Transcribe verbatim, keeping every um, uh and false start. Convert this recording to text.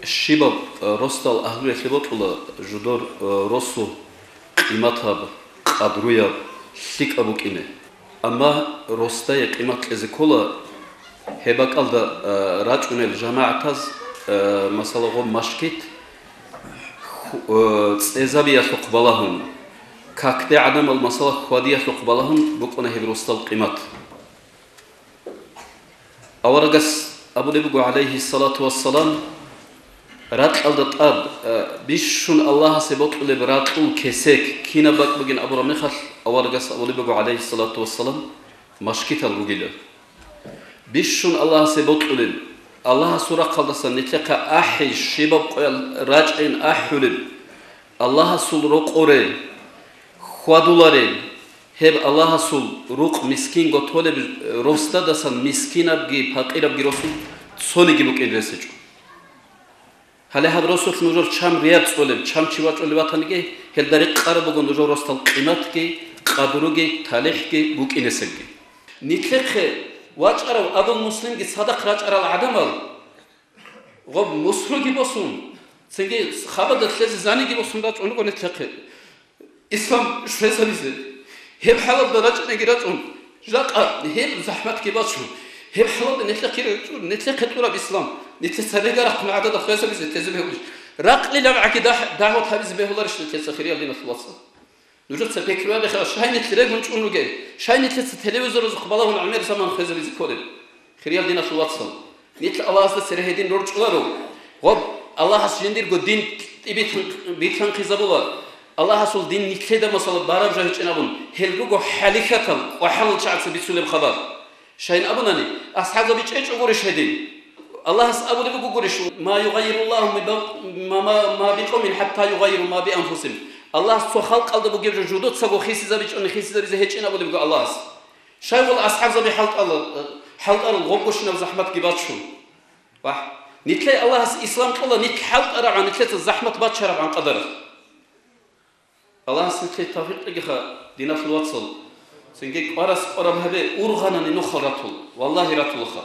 Щибаб, э, росдал агьлуялъе бокьула жудор, э, росу къиматаб, къадруяб, лъикӀаб букӀине. Амма росдае къимат кьезе ккола гьеб бакӀалда, э, рачӀунел жамагӀатаз, э, масала, гъо машкит ху-, э, цӀезабиялъухъ балагьун, какде гӀадамал, масала, хьвадиялъухъ балагьун букӀуна гьеб росдал къимат. Аварагас абулеб буго, гӀалайгьиссалату вассалам, ракьалда тӀад, э, бищун Аллагьасе бокьулеб ракьул кесек кинаб бакӀ бугин абураб мехалъ, аварагас абулеб буго, гӀалайгьиссалату вассалам, машкитал ругила. Бищун Аллагьасе бокьулеб, Аллагьасул рахъалдасан нилъехъа ахӀи щибаб къоял рачӀайин ахӀулеб, Аллагьасул рокъоре, хьвадуларел, гьеб Аллагьасул рукъ мискинго толеб росдадасан мискинабги пакъирабги росун цониги букӀин рес гьечӀо. Гьале гьаб росулъ нужер чам рияр цӀолеб, чам чи вачӀулев ватаниги, гьелда рекъараб буго нужер росдал къиматги, къадруги, талихӀги букӀинесебги. Нилъехъе вачӀарав Абул Муслимги цадахъ рачӀарал гӀадамал, гъоб мусруги босун, цинги хабада лъезе заниги босун рачӀун руго нилъехъе. Ислам хвезабизе. Гьеб хӀалалда рачӀинеги рачӀун, жакъа гьеб захӀматги бачун, гьеб хӀалалда нилъехъе рачӀун, нилъехъе тӀураб ислам, нилъеца регарахъун гӀадада хвезабизе тезе бегьулищ? Ракълилан гӀаги дагь-, дагӀват гьабизе бегьуларищ нилъеца, хириял диналъул вацал? Нужеца пикру гьабеха, щай нилъ регун чӀун ругел, щай нилъеца телевизоралъухъ балагьун гӀемер заман хвезабизе кколеб? Хириял диналъул вацал, нилъ Аллагьасда цере гьедин рорчӀуларо. Гъоб, Аллагьас жиндирго дин тӀибитан-, битлъанхъизабула. Аллагьасул дин нилъеда, масала, бараб жо гьечӀин абун, гьел руго хӀалихьатал, къвахӀалал чагӀаца бицунеб хабар. Щайин абунани, асхӀабзаби чӀечӀогурищ гьедин? Аллагьас абулеб бугогурищ: «Ма югъайируллагьу ма, ма, ма, ма бикъавмин хӀатта югъайиру ма бианфусихим». Аллагьас цо халкъалда бугеб жо жудоцаго хисизабичӀони хисизабизе гьечӀин абулеб буго Аллагьас. Щайгъул асхӀабзаби хӀалтӀала-, хӀалтӀарал гъобгощинаб захӀматги бачун? Вагь, нилъее Аллагьас ислам кьола, нилъ хӀалтӀарабгӀан, нилъеца захӀмат бачарабгӀан къадараб. Аллагьас нилъее тавфикъ кьегиха, диналъул вацал. Цинги кӀварас кӀвараб гьабе, ургъанани нухал ратул. Валлагьи, ратулаха.